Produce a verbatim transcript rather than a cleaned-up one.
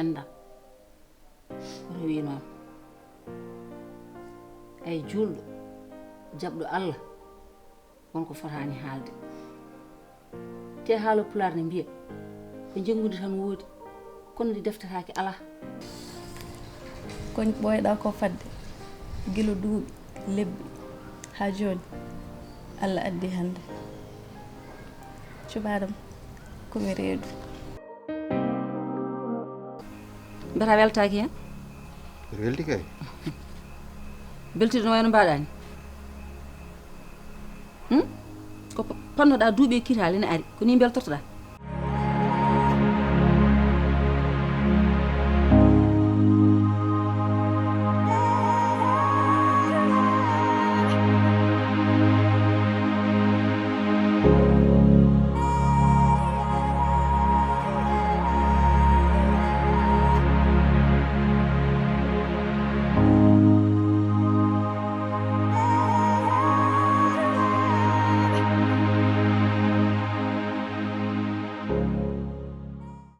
Enɗam. Hoto wiy noon. Ay juulɗo, jaɓɗo Allah, won ko fotaani haalde. Te haala Pulaar ne mbiya, ko njenngude tan woodi, kono ndi deftataake alaa. Ko ɓooyɗaa ko fadde, gila duuɓi, lebbi, haa jooni, Allah addi hannde. Cuɓaaɗo am, ko mi reedu. Mbiyata weltaaki heen? Mbeɗa welti kay. Beltude no wayno mbaɗaani. Hmm? Ko pa- pannoɗaa duuɓi e kitaale ene ari. Ko ni mbeltortoɗaa?